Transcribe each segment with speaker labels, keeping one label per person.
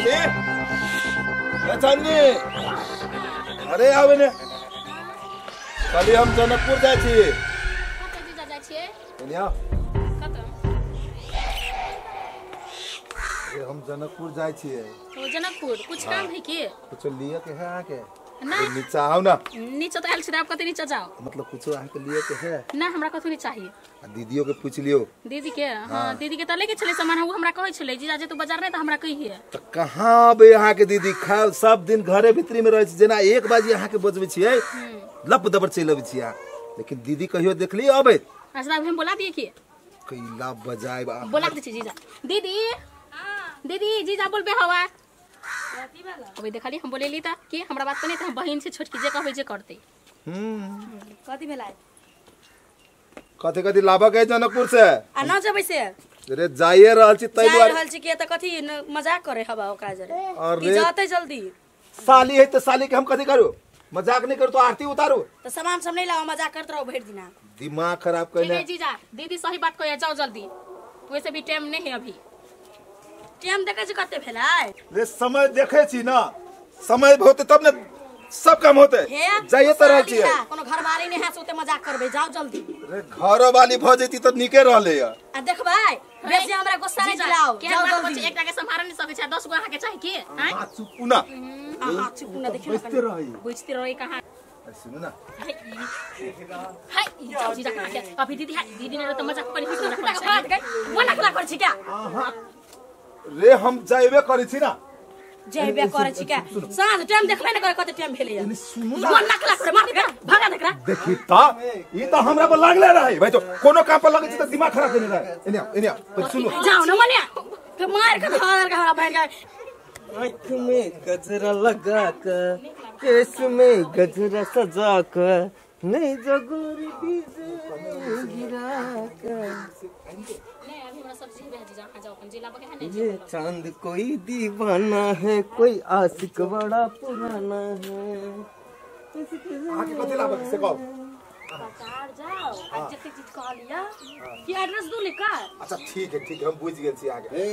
Speaker 1: चांदनी ए चांदनी अरे आवे ने खाली हम जनकपुर जाय छी।
Speaker 2: कत जीजा जाय छियै?
Speaker 1: एनिया
Speaker 2: कत?
Speaker 1: अरे हम जनकपुर जाय छियै।
Speaker 2: ओ जनकपुर कुछ काम है की?
Speaker 1: कुछ लिए के है अहाँ के?
Speaker 2: ना
Speaker 1: नीचा आओ ना।
Speaker 2: नीचा तो आयल छी आप कते नीचा जाओ?
Speaker 1: मतलब कुछो अहाँ के लिए के है?
Speaker 2: ना हमरा कथु नहीं चाहिए।
Speaker 1: आ दीदियो के पूछ लियो।
Speaker 2: दीदी के? हां दीदी के त लेके छले सामान, उ हमरा कहै छले जीजा जे तू बाजार नहीं त हमरा कहिए।
Speaker 1: त कहां बे अहाँ के दीदी खा सब दिन घरे भीतरी में रहै छी, जेना 1 बजे अहाँ के बजबै छियै लप दबर चलि अबै छियै, लेकिन दीदी कहियो देखली अबै?
Speaker 2: अच्छा अब हम बोला दिए की
Speaker 1: कैला बजाय
Speaker 2: बोला दे छी जीजा। दीदी हां दीदी जीजा बोलबे हवा अभी देखली हम बोलेली त कि हमरा बात नहीं त हम बहिन से छोटकी जे कहबै जे करतै।
Speaker 3: कथि भेलै?
Speaker 1: कथि कथि लाबऽ के जनकपुर से?
Speaker 3: आ न जेबै से?
Speaker 1: अरे जाइए रहल छी तै
Speaker 3: दुआरे रहल छी के त कथि मजाक करे हवा ओकरा जरे कि जाते जल्दी।
Speaker 1: साली है त साली के हम कथि करू? मजाक नहीं करू तो आरती उतारू।
Speaker 3: त सामान सब नहीं लाओ, मजाक करत रहो भरि दिना।
Speaker 1: दिमाग खराब कइले।
Speaker 2: ठीक है जीजा दीदी सही बात कहिया, जाओ जल्दी, वैसे भी टाइम नहीं है अभी।
Speaker 3: टाइम देखै छी कते भेलै?
Speaker 1: रे समय देखै छी ना, समय होते तब ने सब काम होते। जाइए त रहल छी,
Speaker 3: कोनो घरवाली नहीं है सोते मजाक करबे, जाओ जल्दी।
Speaker 1: रे घरवाली भ जैती त नीके रहले या।
Speaker 3: आ देखबै बेसी हमरा गुस्सा नहीं दिलाओ, जाओ जल्दी।
Speaker 2: एकटा के संभार नहीं सकै छै, 10 गो अहाँ के चाही की?
Speaker 1: हां चुप ना,
Speaker 3: हां चुप ना, देखि ना
Speaker 1: बैठते रही
Speaker 2: बुझते रही कहां।
Speaker 1: अरे सुनू ना,
Speaker 2: हाय जाओ जीजा कहां के अभी दीदी है, दीदी ने त मजाक करी
Speaker 3: बात गई वो नखला कर छी क्या?
Speaker 1: हां रे हम जाइबे करै छी ना,
Speaker 3: जाइबे करै छी क्या? साँझ टाइम देखबै न करे कते टाइम भेलै या।
Speaker 1: सुनू ना,
Speaker 3: वो नखला करे मार दे भगा दे एकरा।
Speaker 1: देखी त ई त हमरा पर लागले रहे भाई, तो कोनो काम पर लगै छी त दिमाग खराब केने रहे। एने आओ एने आओ सुनू,
Speaker 3: जाओ न मनिया तो मार के धर के हमरा बहन के।
Speaker 4: आँख में गजरा लगा कर, केस में गजरा सजा कर, नहीं जगोरी गिरा कर। ये चांद कोई दीवाना है, कोई आशिक बड़ा पुराना है।
Speaker 1: आके कथि लाबऽ से कहू?
Speaker 3: बाजार जाओ आ जते चीज कहलिया कि एड्रेस दू लिखा।
Speaker 1: अच्छा ठीक है ठीक है, हम बुझ गेल छी आगे।
Speaker 4: हे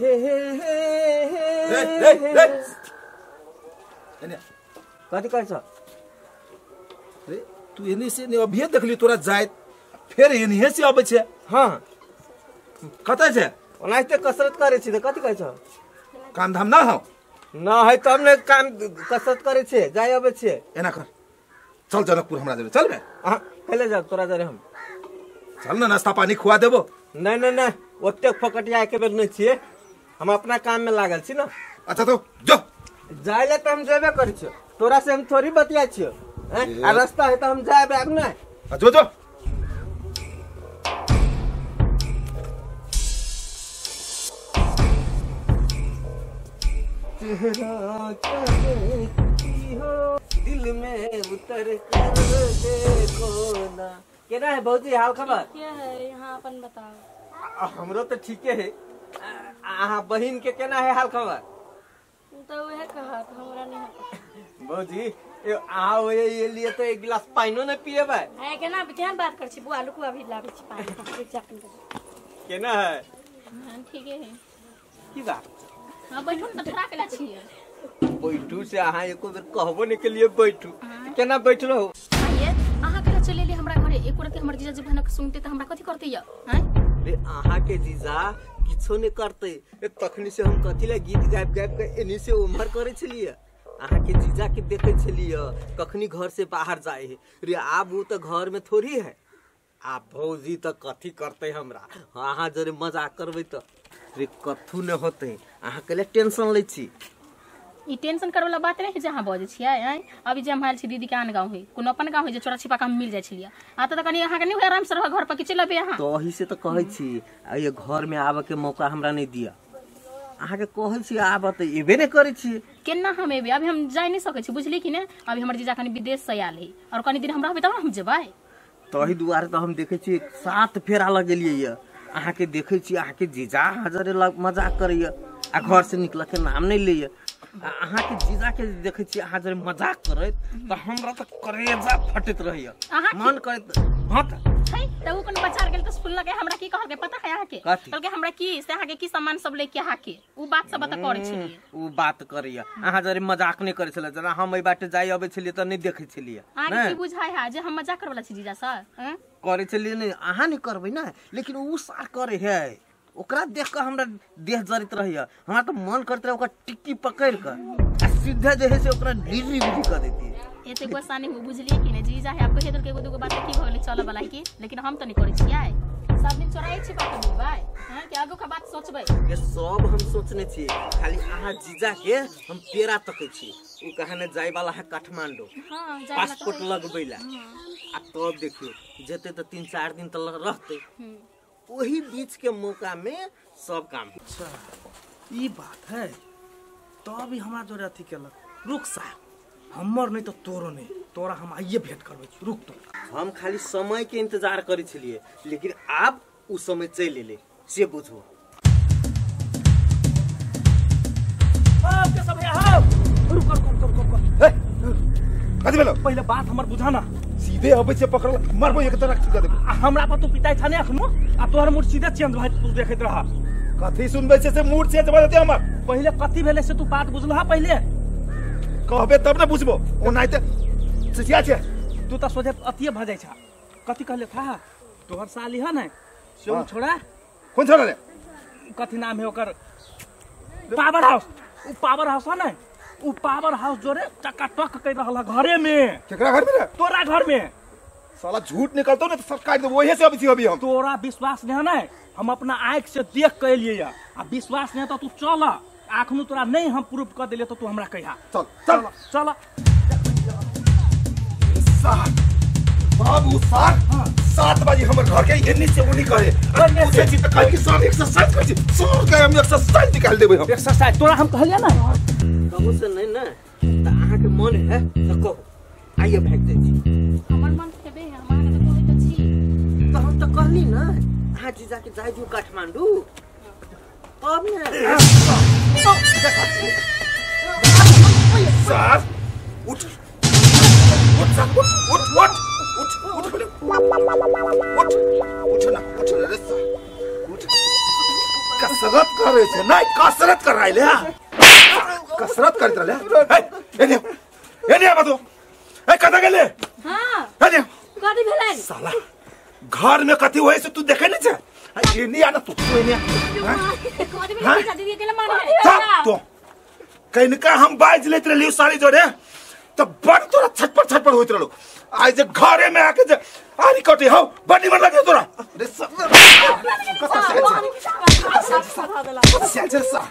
Speaker 4: हे हे
Speaker 1: रे रे रे एने
Speaker 4: कथि कहै छ?
Speaker 1: रे तू एने से ने अभिये देखली तोरा जाइत, फेर एनहे से अबै छै।
Speaker 4: हां
Speaker 1: कतऽ छै?
Speaker 4: ओनाहिते कसरत करै छी त कथि कहै छ?
Speaker 1: काम धाम ना हो?
Speaker 4: ना है तब ने काम कसरत करै छियै, जाय अबै छियै।
Speaker 1: एना कर चल जनकपुर हमरा जरे चल बे।
Speaker 4: हां पहिले जा तोरा जरे हम
Speaker 1: चल ना, नाश्ता पानी खुआ देबो।
Speaker 4: नहीं नहीं नहीं ओतेक फोकटिया के बेर नहीं छियै, हम अपना काम में लागल छी ना।
Speaker 1: अच्छा तो जो
Speaker 4: जाय ले त हम जेबे करै छियै, तोरा से हम थोड़ी बतिया छियै। आ रास्ता है त हम जायब आब नै।
Speaker 1: जो जो
Speaker 4: चेहरा क्या देखती हो, दिल में उतर कर देखो ना। केना है भौजी हाल खबर?
Speaker 3: क्या है यहाँ अपन बताओ।
Speaker 4: हमरो तो ठीके है, अहाँ बहिन के केना है हाल खबर?
Speaker 3: तो वह कहा तो हमरा नहीं है।
Speaker 4: भौजी अहाँ ये लिए तो एक गिलास पानियो न पिएबै।
Speaker 3: है केना केहन बात कर छी बुआ, लुकु अभी लाबै छी पानी।
Speaker 4: केना है?
Speaker 2: हां ठीके है।
Speaker 4: की बात?
Speaker 2: हां बैठू न त ठरा केला छियै।
Speaker 4: बैठू से अहाँ एको बेर कहबो नहीं के लिए बैठू, केना बैठ रहो?
Speaker 2: आइए अहाँ केला चलि एली हमरा घरे, एको रति हमर जीजा जी भनक सुनते त हमरा कथि करते या? हैं
Speaker 4: रे अहाँ के जीजा किछो नहीं करते। तखनी से हम कथि ले गीत गाबि गाबि के एनी से उम्हर करे छलियै, अहाँ के जीजा के देखे छलियै कखनी घर से बाहर जाए है। रे आब उ त घर में थोड़ी है। आ भौजी त कथि करते हमरा, अहाँ जरे मजाक करबै त रे कथु न होते। अहाँ के लिए टेंशन लै छी।
Speaker 2: ई टेंशन करे वाला बात नहीं है जे अहाँ बजै छियै। आँय अभी जे हम आयल छी दीदी के आन गाँव है, कोनो अपन गाँव है जे चोरा छिपा के हम मिल जाइ छलियै। आ त कनी अहाँ के नहीं आराम से रह घर पर कि चलि अबै अहाँ?
Speaker 4: तो ओही से त कहै छी आ ये घर में आबऽ के मौका हमरा नहीं दिया। अहाँ के कहै छी आबऽ त एबे नहीं करै छी।
Speaker 2: केना हम एबै? अभी हम जाय नहीं सकै छी, बुझली कि ने? अभी हमर जीजा कनी विदेश से आयल है और कनी दिन हम रहबै तब हम जेबै।
Speaker 4: तही दुआरे त हम देखै छी 7 फेरा लगेलियै ये। अहाँ के देखै छी अहाँ के जीजा हजरे मजाक करैया आ घर से निकल के नाम नहीं लैया। अहाँ के जीजा के देखै छी अहाँ जरे मजाक करैत त हमरा त करेजा फटैत रहैया, मन करैत हां त
Speaker 2: है त उ कोन बाजार गेल त सुनलक हमरा की कहलके पता है अहाँ के? कहलके हमरा की से अहाँ के की सामान सब लेके अहाँ के उ बात सब त करै छलिए। उ
Speaker 4: बात करैया अहाँ जरे मजाक नै करै छले, जना हम एई बाटे जाय अबै छलिए त नै देखै छलिए।
Speaker 2: अहाँ की बुझाय है जे हम मजाक करवला छी जीजा सर? हां
Speaker 4: करै छलिए नै, अहाँ नै करबै ना, लेकिन उ सार करे है, ओकरा देख के हमरा देह जरित रहैया। हमरा त मन करत रहे ओकरा टिक्की पकड़ के आ सीधा जे है से ओकरा डिरी बुझी क देती।
Speaker 2: एते गुस्सा नहीं हो बुझलिए कि ने जीजा है आप कहे दल के एगो दूगो बात की भगले चल वाला की, लेकिन हम त नहीं करै छियै, सब दिन चोराई छी बात मिलबै। हां कि आगो का बात सोचबै?
Speaker 4: ये सब हम सोचने छी, खाली अहाँ जीजा के हम पेरा तकै छी। उ कहने जाय वाला है काठमांडू।
Speaker 2: हां जाय
Speaker 4: पासपोर्ट लगबैला, आ तब देखियो जेते त 3-4 दिन तक रहते, वही बीच के मौका में सब काम।
Speaker 5: अच्छा ई बात है, तब भी हमरा जोरे अथी केलक। रुक साहब, हमर नहीं तो तोरो नहीं, तोरा हम आइए भेंट करबै छी, रुक तो।
Speaker 4: हम खाली समय के इंतजार करै छलिए, लेकिन आब उ समय चलि एलै से बुझू।
Speaker 5: के सब है, रुक रुक रुक रुक रुक,
Speaker 1: ए कथि भेलो?
Speaker 5: पहिले बात हमर बुझाना।
Speaker 1: सीधे अबै छै पकड़ल मारबो एक तरह चुका देबो।
Speaker 5: आ हमरा पर तू पिताई छने अखनो, आ तोहर मूड सीधे चेंज भए तू देखैत रह।
Speaker 1: कथि सुनबै छै से मूड चेंज भऽ जेतै हमर।
Speaker 5: पहिले कथि भेलै से तू बात बुझलह? पहिले
Speaker 1: कहबे तब ने बुझबो, ओनाहिते चिचिया छै
Speaker 5: तू त सोझे अथिए भऽ जाइ छ। कथि कहले था तोहर साली है ने से उ छोड़ा?
Speaker 1: कोन छोड़ा रे?
Speaker 5: कथि नाम है ओकर? Power house. उ पावर हाउस है ने, उ पावर हाउस जोरे चकाटक कर रहल है घरे में।
Speaker 1: केकरा घर में रे?
Speaker 5: तोरा घर में।
Speaker 1: साला झूठ निकलतो ने त सब काट देबो, ओहे से अबै छी अभी हम।
Speaker 5: तोरा विश्वास नहीं है ने, हम अपना आँख से देख के एलियै आ विश्वास नहीं है तो तू चल, आखनु तोरा नहीं हम प्रूफ कर देलियै तो तू हमरा कहिया।
Speaker 1: चल चल
Speaker 5: चल
Speaker 1: बाबू सार 7 बजे हमर घर के एन्नी से ओनी करे पूछे छी त कह कि सर एक्सरसाइज करै छी, सर के हम एक्सरसाइज निकाल देबै हम।
Speaker 5: एक्सरसाइज तोरा हम कहलियै ना
Speaker 4: कहू से नहीं ना त अहाँ के मन है त कहू आइए भाग जाइ छी।
Speaker 2: हमर मन हेबे है, हम अहाँ के त कहै त छी।
Speaker 4: त हम त कहली ना अहाँ जीजा के जाय दियौ काठमांडू तब ने।
Speaker 1: सर उठ उठ सर उठ उठ उठ उठ उठ पहिले उठ उठ ना उठ रे सर उठ। कसरत करे छै नै, कसरत कराइले कसरत करैत रहले। ए एने एने आबा तो, ए कता गेले?
Speaker 3: हां
Speaker 1: एने
Speaker 3: कथि भेलै?
Speaker 1: साला घर में कथि होय से तू देखे नै छै? एने आ ना तू एने
Speaker 3: कथि भेलै? दीदी के मारे
Speaker 1: तो कनिका हम बाज लेत रहलियो साली जोरे त बड़ तोरा छटपट छटपट होइत रहलो। आज जे घरे में आके जे आरी कटे हौ बड़ निमन लगे तोरा रे सब कता से से सा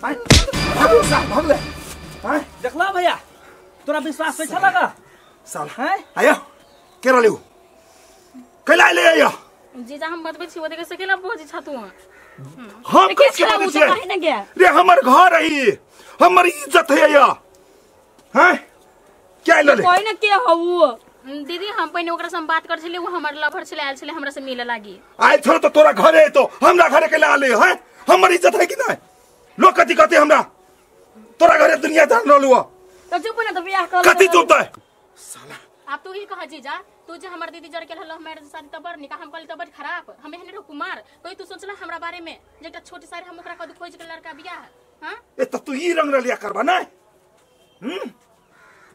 Speaker 1: आइ भागो सा भागले। आइ
Speaker 5: देखला भैया तोरा विश्वास नै छला का
Speaker 1: साला?
Speaker 5: हैं
Speaker 1: आयो के रहलियो कैला ले आयो?
Speaker 2: जीजा हम बतबै छी ओ देखे सकेला बोझ छ तू।
Speaker 1: हम कथि बजै छियै रे? हमर घर है, हमर इज्जत है या हैं क्या लले
Speaker 3: कोई ना के हौ
Speaker 2: दीदी। हम पहिने ओकरा से हम बात कर छलियै, उ हमर लवर छले आयल छले हमरा से मिले लागी।
Speaker 1: आयल छल तो तोरा घरे तो हमरा घरे के आले हैं? हमर इज्जत है कि नहीं? लोग कथि कहते हमरा? तोरा घरे दुनिया जान रहलु
Speaker 3: त चुप ना त बियाह कर
Speaker 1: कथि चुप त साला।
Speaker 2: अब तू ही कह जीजा, तू जे हमर दीदी जर के लहलो मैरिज शादी त बड़ निका, हम कहली त बड़ खराब, हम एहने रहो कुमार। कोई तू सोचला हमरा बारे में जे एकटा छोटी सारी हम ओकरा कदू खोज के लड़का बियाह? हां
Speaker 1: ए त तू ई रंग रलिया करबा नै?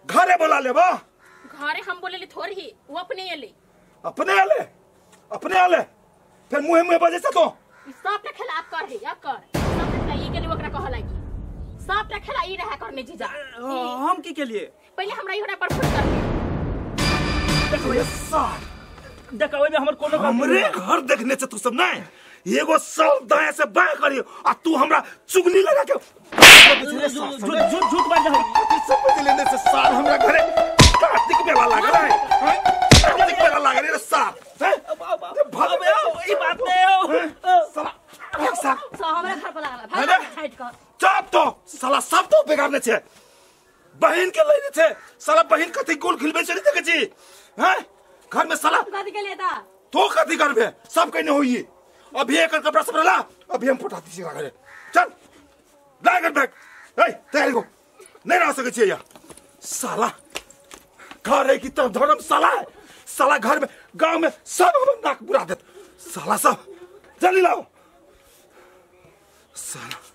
Speaker 1: घरे बोला लेबा?
Speaker 2: घरे हम बोलेली थोड़ी ही, वो अपने एले।
Speaker 1: अपने आले? अपने आले फिर मुहे मुहे बजे से तो
Speaker 2: सब टा खेला आप कर है, आप कर सब टा खेला ई के लिए ओकरा कह लागी सब टा खेला ई रहा करने जीजा।
Speaker 5: हम की के लिए?
Speaker 2: पहले हमरा ई हमरा पर फोन कर दे।
Speaker 5: देखो ये सार देखो ओइ में हमर कोनो
Speaker 1: हमरे घर देखने से तू सब नै एगो साल दाएं से बाएं करियो आ तू हमरा चुगली लगा के
Speaker 5: झूठ झूठ झूठ बाज है।
Speaker 1: सब बज लेने से साल हमरा घरे कार्तिक मेला लागल है। कार्तिक मेला लागल रे साल हैं
Speaker 5: अबे ई बात नहीं हो
Speaker 1: साला साला
Speaker 3: सब हमरा घर पर लागल भाग साइड कर
Speaker 1: चुप तो साला सब तो बिगाड़ने छे बहन के लेने छे साला बहन कथि गोल खिलबे छै देखै छी हैं घर में साला
Speaker 3: कथि के लेता
Speaker 1: तो कथि करबे सब कहने होई अभी एकर कपड़ा सब रहला अभी हम फटा दी घरे चल ला कर बैग ए तैयारी को नहीं रह सकै छी यार साला घर है कि तब धर्मशाला है साला घर में गांव में सब हमर नाक बुरा देत साला सब। जल्दी लाओ साला।